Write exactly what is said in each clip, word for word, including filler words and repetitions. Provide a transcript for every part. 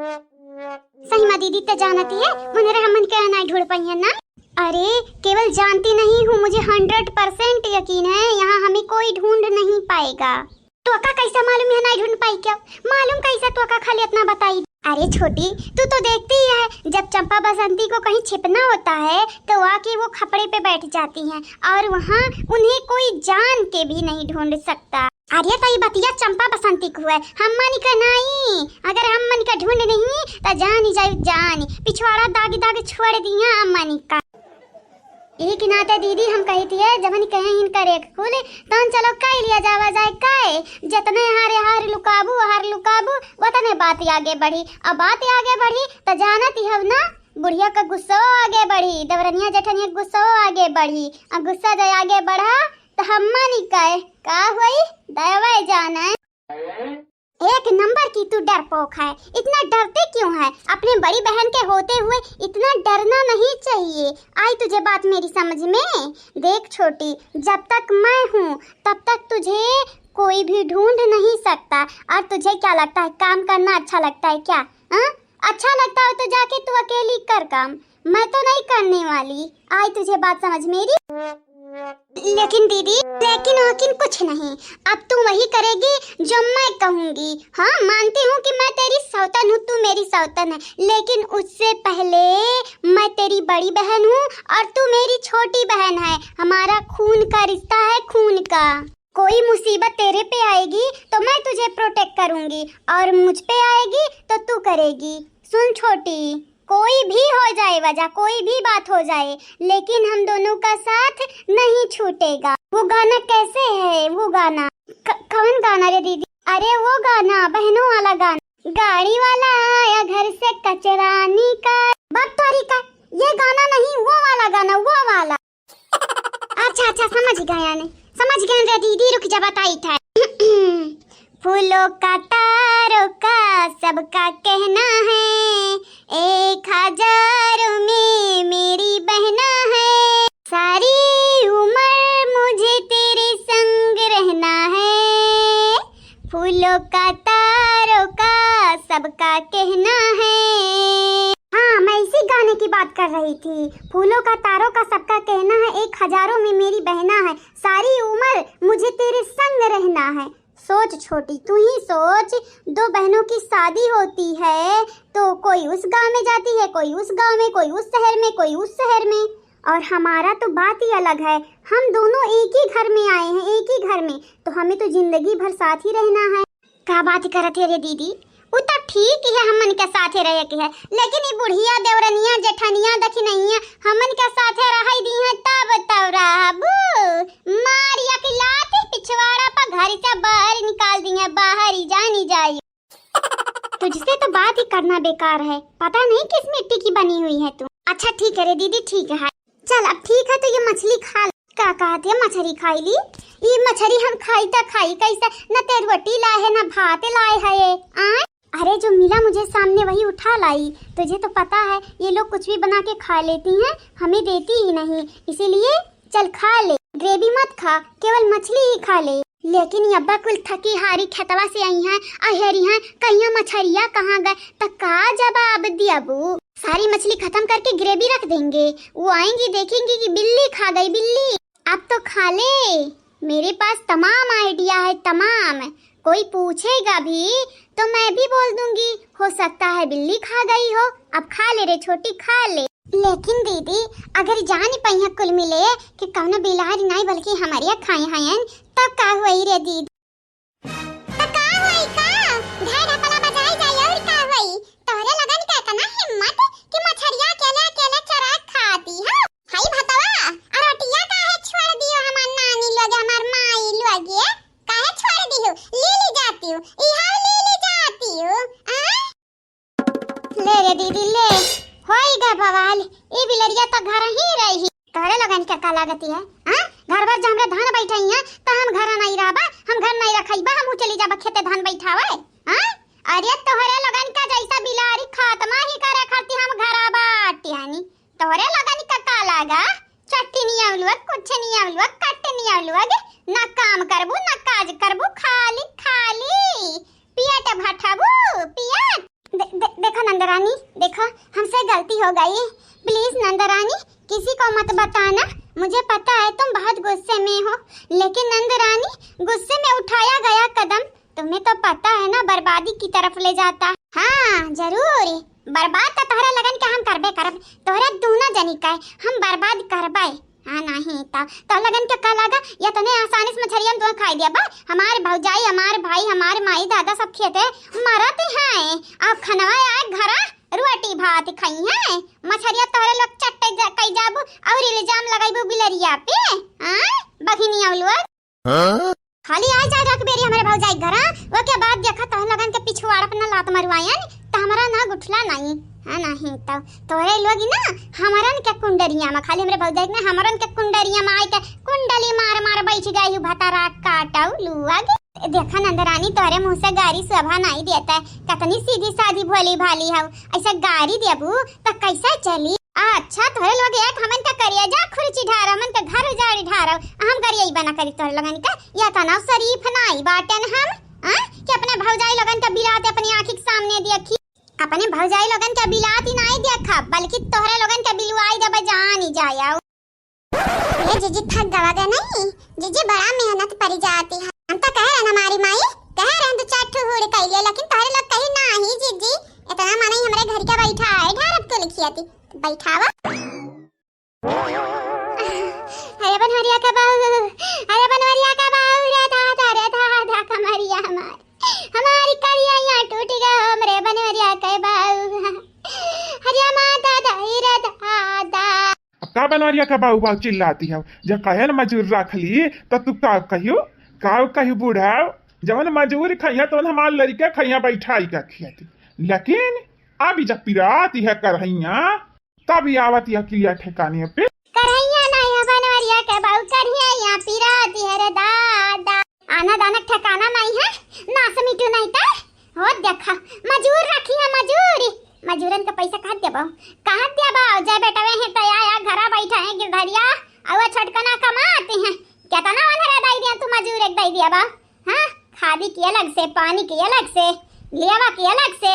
सही मा दीदी, ते जानती है, उन्हें हमन के नाहीं ढूंढ पाई है ना। अरे, केवल जानती नहीं हूँ, मुझे हंड्रेड परसेंट यकीन है, यहाँ हमें कोई ढूंढ नहीं पाएगा। तोका कैसा मालूम है नाहीं ढूंढ पाई क्या? मालूम कैसा तोका खाली इतना बताई? अरे छोटी, तू तो देखती ही है, जब चंपा बसंती को कहीं छिपना होता है तो आके वो खपड़े पे बैठ जाती हैं और वहाँ उन्हें कोई जान के भी नहीं ढूंढ सकता। अरे तो ये बतिया चंपा बसंती को है, हमन का नाहीं। अगर हमन का ढूंढ नहीं तो जान ही जाई जान, पिछवाड़ा दाग दाग छोड़ दिया हमन का। यही के नाते दीदी हम कही थी, जबन कहे इनकर एक कुल, तहन चलो कई लिया जावा जाए कई, जितने हारे हार लुकाबू, हार लुकाबू, उतने बात आगे बढ़ी। अब बात आगे बढ़ी तो जानत ही हव ना, बुढ़िया का गुस्सा आगे बढ़ी, देवरनिया जेठनिया का गुस्सा आगे बढ़ी। अब गुस्सा जो आगे बढ़ा तो हमन ही कहे का हुई, दयावा जाना। एक नंबर की तू डरपोक है, इतना डरते क्यों है? अपने बड़ी बहन के होते हुए इतना डरना नहीं चाहिए। आई तुझे बात मेरी समझ में? देख छोटी, जब तक मैं हूँ तब तक तुझे कोई भी ढूंढ नहीं सकता। और तुझे क्या लगता है, काम करना अच्छा लगता है क्या? हाँ? अच्छा लगता हो तो जाके तू अकेली कर काम, मैं तो नहीं करने वाली। आई तुझे बात समझ मेरी? लेकिन दीदी, लेकिन वकिन कुछ नहीं, अब तू वही करेगी जो मैं कहूँगी। हाँ, मानती हूँ कि मैं तेरी सौतन हूँ, तू मेरी सौतन है, लेकिन उससे पहले मैं तेरी बड़ी बहन हूँ और तू मेरी छोटी बहन है। हमारा खून का रिश्ता है, खून का। कोई मुसीबत तेरे पे आएगी तो मैं तुझे प्रोटेक्ट करूँगी, और मुझ पे आएगी तो तू करेगी। सुन छोटी, कोई भी हो जाए वजह, कोई भी बात हो जाए, लेकिन हम दोनों का साथ नहीं छूटेगा। वो गाना कैसे है, वो गाना? क-, कौन गाना रे दीदी? अरे वो गाना, बहनों वाला गाना। गाड़ी वाला आया घर से कचरा निकाल। बकतोरी का, ये गाना नहीं, वो वाला गाना, वो वाला। अच्छा, अच्छा, समझ गया ने, समझ गया रे दीदी, रुक जा, बताई था। फूलों का, तारों का, सबका कहना है, एक हजारों में मेरी बहना है, सारी उम्र मुझे तेरे संग रहना है। फूलों का, तारों का, सबका कहना है। हाँ, मैं इसी गाने की बात कर रही थी। फूलों का, तारों का, सबका कहना है, एक हजारों में मेरी बहना है, सारी उम्र मुझे तेरे संग रहना है। सोच छोटी, तू ही सोच, दो बहनों की शादी होती है तो कोई उस गांव में जाती है, कोई उस गांव में, कोई उस शहर में, कोई उस शहर में, और हमारा तो बात ही अलग है। हम दोनों एक ही घर में आए हैं, एक ही घर में, तो हमें तो जिंदगी भर साथ ही रहना है। का बात करत है रे दीदी? उ तो ठीक ही है, हमन के साथे रहे के है, लेकिन ई बुढ़िया, देवरनिया, जेठनिया, दखिनैया हमन के साथे रहै दी है, तब तब रहबू। मार एक लात पिछवाड़ा पर घर से बाहर निकाल दी है, बाहर ही जानी जाई। तुझसे तो बात ही करना बेकार है, पता नहीं किस मिट्टी की बनी हुई है तू। अच्छा ठीक है रे दीदी, ठीक है। चल अब ठीक है, तो ये मछली खा ले। का कहत है, मछली खाई ली? ये मछली हम खाई त खाई कैसे? न ते रोटी लाए है, न भात लाए है। आ? अरे जो मिला मुझे सामने वही उठा लाई। तुझे तो पता है ये लोग कुछ भी बना के खा लेती हैं, हमें देती ही नहीं, इसीलिए चल खा ले। ग्रेवी मत खा, केवल मछली ही खा ले। लेकिन ये अब्बा कुल थकी हारी खेतवा से आई हैं, अहेरी हैं, कहिया मछरिया कहाँ गए, त का जवाब दियाबू? सारी मछली खत्म करके ग्रेवी रख देंगे, वो आएंगी देखेंगी कि बिल्ली खा गई बिल्ली। अब तो खा ले, मेरे पास तमाम आइडिया है, तमाम। कोई पूछेगा भी तो मैं भी बोल दूंगी, हो सकता है बिल्ली खा गई हो। अब खा ले रे छोटी, खा ले। लेकिन दीदी, अगर जानी पहिया कुल मिले कि कौनो बिलारी नाई बल्कि हमारे खाए हयन, तब का हुई रे दीदी? त का हुई का? ढाई ढपला बजाई जाई और का हुई? तोहरे लगन के इतना हिम्मत कि मछरिया अकेले अकेले चरा खाती हो? हाय भतवा, अरोटिया काहे छोड़ दियो हमार नानी लोग, हमार माई लोग? काहे छोड़ दियो? ले ली जाती हूँ, इहाव ले ली जाती हूँ। आ? ले रे दीदी, ले। होई गए बवाल, ई बिलरिया तो घर ही रही। तोहरे लोगन के का लागती है? हाँ? घर भर जो हमरे धान बैठई हैं, तो हम घर नहीं रहबा, हम घर नहीं रखइबा, हम चली जाबा खेते धान बैठावे। हाँ? अरे तोहरे लोगन का जैसा बिलारी खात्मा ही करे खातिर हम घर बाटी हनी। तोहरे लोगन का का लागा? चट्टी नियम लोग, कुछ नियम लोग, कट नियम लोग, ना काम करबू, ना काज करबू, खाली, खाली पेट भठबू, पेट। दे-, दे-, देखा नंदरानी, देखो, हमसे गलती हो गई। Please नंदरानी, किसी को मत बताना। मुझे पता है तुम बहुत गुस्से में हो, लेकिन नंदरानी, गुस्से में उठाया गया कदम तुम्हें तो पता है ना, बर्बादी की तरफ ले जाता। हाँ, जरूर, बर्बाद तो तोहरे लगन के हम करबे करब, तोहरे दूनो जनी के हम बर्बाद करबे। हाँ, नहीं तो, तो लगन के का लागा, इतने आसानी से मछरियन तो खाई दिया बा। हमारे भौजाई, हमारे भाई, हमारे माई दादा सब खेते मरत हैं, अब खनवा आए घरा, रोटी भात खाई हैं, मछरिया तोहरे लोग चट्टे जा, कई जाबू और इल्जाम लगाइबू बिलरिया पे। हाँ, बघिनिया लोग। हाँ? खाली आ जाए रख बेरी हमरे भौजाई के घरा, ओके बाद देखा तोहन लगन के पिछवाड़ पे ना लात मरवायन, त हमरा ना गुठला नहीं। हाँ, नहीं तो तोहरे लोग ना हमरन के कुंडरिया में, खाली हमरे भौजाई के ना, हमरन के कुंडरिया में आए के कुंडली मार मार बैठ गई हूँ भतारा काटऊ लुआ गे। देखा नंदरानी, तोहरे मुँह से गारी शोभा नहीं देता है, कितनी सीधी सादी भोली भाली हऊ, ऐसा गारी देबू त कैसे चली? अच्छा, तोहरे लोग एक हमन का करिया जा खुरची ढार, हमन का घर उजाड़ी ढार, हम गरिया बना करी तोहरे लगन का, या तनाव शरीफ नाई बाटेन हम, हाँ? कि अपने भौजाई लोगन का बिलात अपनी आँखी के सामने देखी, अपने भौजाई लोगन का बिलात ही नाई देखा, बल्कि तोहरे लोगन का बिलवाई देबे जानी जाया। ए जीजी, थक गवा गए नहीं? जीजी, बड़ा मेहनत पड़ी जाती है। हम तो कह रहे न हमारी माई, कह रहे हैं दो चार ठो हुड़ कर लिए, लेकिन तोहरे लोग कही ना ही जीजी, इतना मनई हमरे घर के बैठा है, ढारब तो लिखिया थी, बैठावा। अरे बनवरिया का बहू, अरे बनवरिया का बहू, रे दादा, रे दादा, कमरिया हमार, हमारी करिया यहाँ टूट गया, हमरे बनवरिया के बहू। अरे माँ दादा, रे दादा। अब का बनवरिया का बाऊ बाऊ चिल्लाती है? जब कहे न मजूर रख ली, तो तू का कहियो, का कहियो बूढ़ा, जवन मजूर खइया, तवन हमार लड़के खइया बैठाई का खियाती। लेकिन अब जब पिराती है करहैया, तब आवत या किलिया ठिकाने पे। करहैया नहीं है बनवरिया के बाऊ, करिया या पिराती है रे दादा। आना दाना ठिकाना नहीं है, नास मिटू नहीं तो। हो देखा, मजूर रखी है, मजूरी। मजूरन का पैसा कहाँ देबो? कहाँ देबो? जय बेटवे हैं तो या, या घरा बैठा है गिरधरिया, और वो छोटकना कमाती हैं। कितना वाला रे दाई दिया तू मजूर एक दाई दिया बा? हाँ, खादी की अलग से, पानी की अलग से, लेवा की अलग से,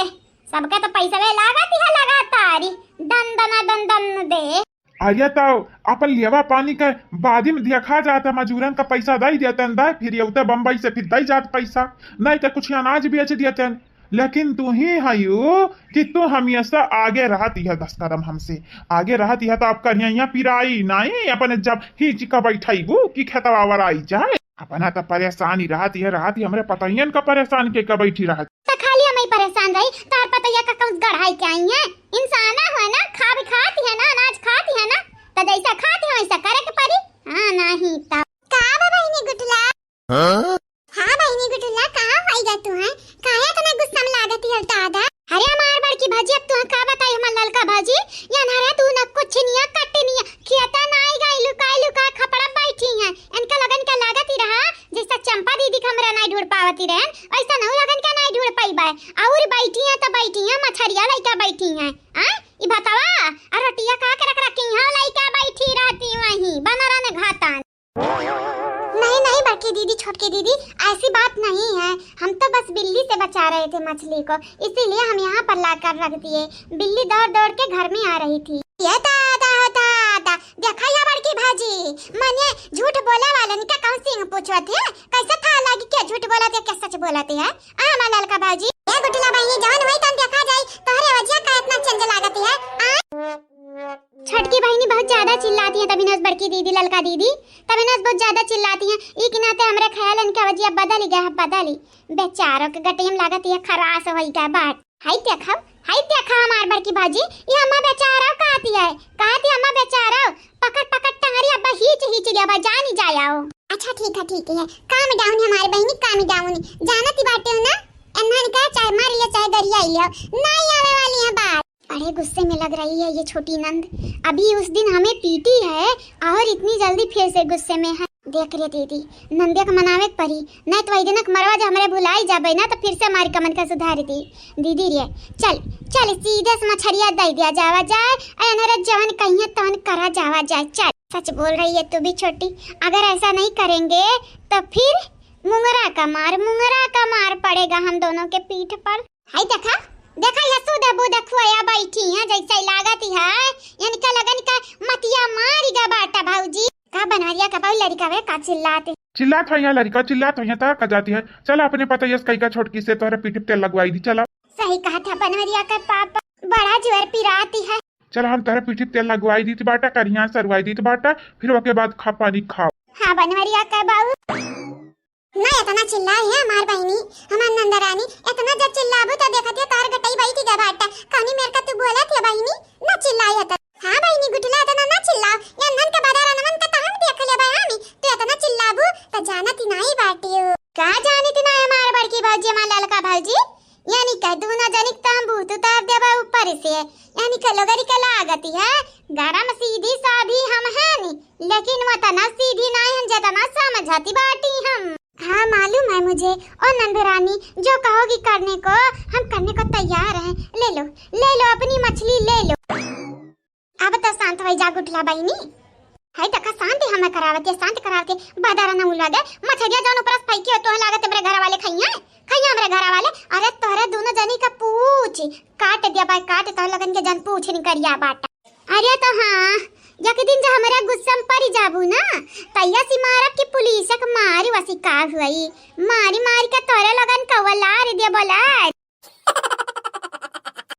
सबका तो पैसा वे लागत ही है लगातार ही, दन दना दन दन दे। अरे तो अपन लेवा पानी के बादी में देखा जाता, मजूरन का पैसा दई देते हैं, दे फिर ये उते बम्बई से फिर दई जात पैसा, नहीं तो कुछ अनाज बेच देते हैं। लेकिन तू ही हयू कि तू हमेशा आगे रहती है, दस कदम हमसे आगे रहती है, तो आप करिया यहाँ पिराई नहीं, अपने जब ही चिका बैठाईबू कि खेतवा वराई जाए। अपना तो परेशानी रहती है, रहती हमरे पतैयन का परेशान के का बैठी रहती। तो खाली हम ही परेशान रही, तार पतैया का कौन गढ़ाई के आई है? इंसाना हो ना, खा भी खाती है ना, अनाज खाती है ना, तो जैसा खाती है वैसा करे के पड़ी। हाँ, नहीं तो। का बा बहिनी गुठला? हाँ? हाँ बहिनी गुठला, कहाँ होई गा तू है? काहे इतना गुस्सा में लागत है दादा? अरे हमार बड़की भाजी, अब तू का बताई हमार ललका भाजी, ये अनहरा तू न कुछ निया कट निया, खियाता ना आई गई, लुकाई लुकाई खपड़ा बैठी हैं। इनका लगन का लागत ही रहा, जैसा चंपा दीदी का हमरा नाई ढूंढ पावती रहन, वैसा नहु लगन का नाई ढूंढ पाई बाय। और बैठी हैं तो बैठी हैं, मछरिया लइका बैठी हैं। आ? ई बतावा, आ रोटिया का के रख रखी हैं, लइका बैठी रहती वहीं, बनरा ने घातन। नहीं, नहीं, बड़की दीदी, छोटकी दीदी, ऐसी बात नहीं है। हम तो बस बिल्ली से बचा रहे थे मछली को, इसीलिए हम यहाँ पर लाकर रख दिए। बिल्ली दौड़ दौड़ के घर में आ रही थी। ये दादा, दादा, देखा या बड़की भाजी, मने झूठ बोले वाले का कौन सिंह पूछत है? कैसे था लगी के झूठ बोलत है, के सच बोलत है? आ हमार ललका भाजी। ए गुठला बहिनी, जवन होई तन देखा जाई, तोहरे वजह का इतना change लागत है। आ? छोटकी बहिनी बहुत ज्यादा चिल्लाती है, तभी नस बड़की दीदी, ललका दीदी, तभी नस बहुत ज्यादा चिल्लाती है। ई के नाते हमरे ख्याल इनका वजह अब बदल गया है, बदली। बेचारों के गटियम लागत है खरास होई का बाट। हाय देखा, हाय देखा हमार बड़की भाजी, ये अम्मा बेचारा कहती है, कहती अम्मा बेचारा, पकड़ पकड़ टंगरी अब्बा हीच हीच लिया बा, जानी जाया हो। अच्छा ठीक है, ठीक है, calm down हमारे बहिनी, calm down। जानती बाटे हो ना, एन्हन का चाहे मार लिया चाहे गरिया लिया, नहीं आवे वाली है बात। बड़े गुस्से में लग रही है ये छोटी नंद, अभी उस दिन हमें पीटी है और इतनी जल्दी फिर से गुस्से में है। देख रे दीदी, नंदिया के मनावे के परी, नहीं तो वही दिन मरवा जे हमरे भुलाई जाबे ना, तो फिर से हमारी कमन का सुधार दी। दीदी रे, चल, चल, सीधे से मछरिया दे दिया जावा जाए, अरे अनहरे जवन कहिए तवन करा जावा जाए, चल। सच बोल रही है तू भी छोटी, अगर ऐसा नहीं करेंगे, तो फिर मुंगरा का मार, मुंगरा का मार पड़ेगा हम दोनों के पीठ पर। हाय देखा, देखा, ये सुध बुध बैठी है जैसे लागत है, इनका लगन का मतिया मारी गा बाटा भौजी। का बनवरिया का बहू लड़िका वे का चिल्लाते? चिल्लात है यहाँ लड़िका, चिल्लात है यहाँ, तार का जाती है। चला अपने पतैया से कही का छोटकी से तोहरे पीठी पे तेल लगवाई दी, चला। सही कहा था बनवरिया का पापा, बड़ा जोर पिराती है। चला हम तोहरे पीठी पे तेल लगवाई दीत बाटा, करिया सरवाई दीत बाटा, फिर ओके बाद खा पानी खाओ। हाँ बनवरिया का बहू। ना इतना चिल्लाई है हमार बहिनी, हमार नंदरानी, इतना जब चिल्लाबू तो देखत है तोहर गटई बैठ गा बाटा। कौनी मेर का तू बोलत है बहिनी, ना चिल्लाई इतना। हाँ बहिनी गुठला इतना ना चिल्लाओ, ये नन के बदारा नमन का तो हम देख लेबे हमी, तू इतना चिल्लाबू तो जानत ही नहीं बाटियो। का जानत ही ना हमार बड़की भौजी, हमार ललका भौजी, यानी कह दूना जनिक तो हम भूत उतार देबे ऊपर से, यानी के लोगरी के लागत है गरम सीधी साधी हम है नी, लेकिन वो तना सीधी ना हम जतना समझती बाटी हम। हाँ मालूम है मुझे। ओ नंदरानी, जो कहोगी करने को, हम करने को तैयार हैं। ले लो, ले लो अपनी मछली ले लो। अब तो शांत हो जा गुठला बहिनी। है तका शांति हमें करावत है, शांत करावत है। बदर न उलगे, मछरिया जौन ऊपर से फेंकी हो, तोहे लागत हमरे घर वाले खइया, खइया हमरे घर वाले। अरे तोहरे दोनों जनी का पूछ काट दिया भाई, काट तोह लगन के जन पूछ निकरिया बाटा। अरे तो हाँ, एक दिन जो हमारे गुस्सा में पड़ी जाबू ना, तैया सी मारब कि पुलिस के मारी वसी का हुई, मारी मारी के तोरे लगन का वलार दे बोला।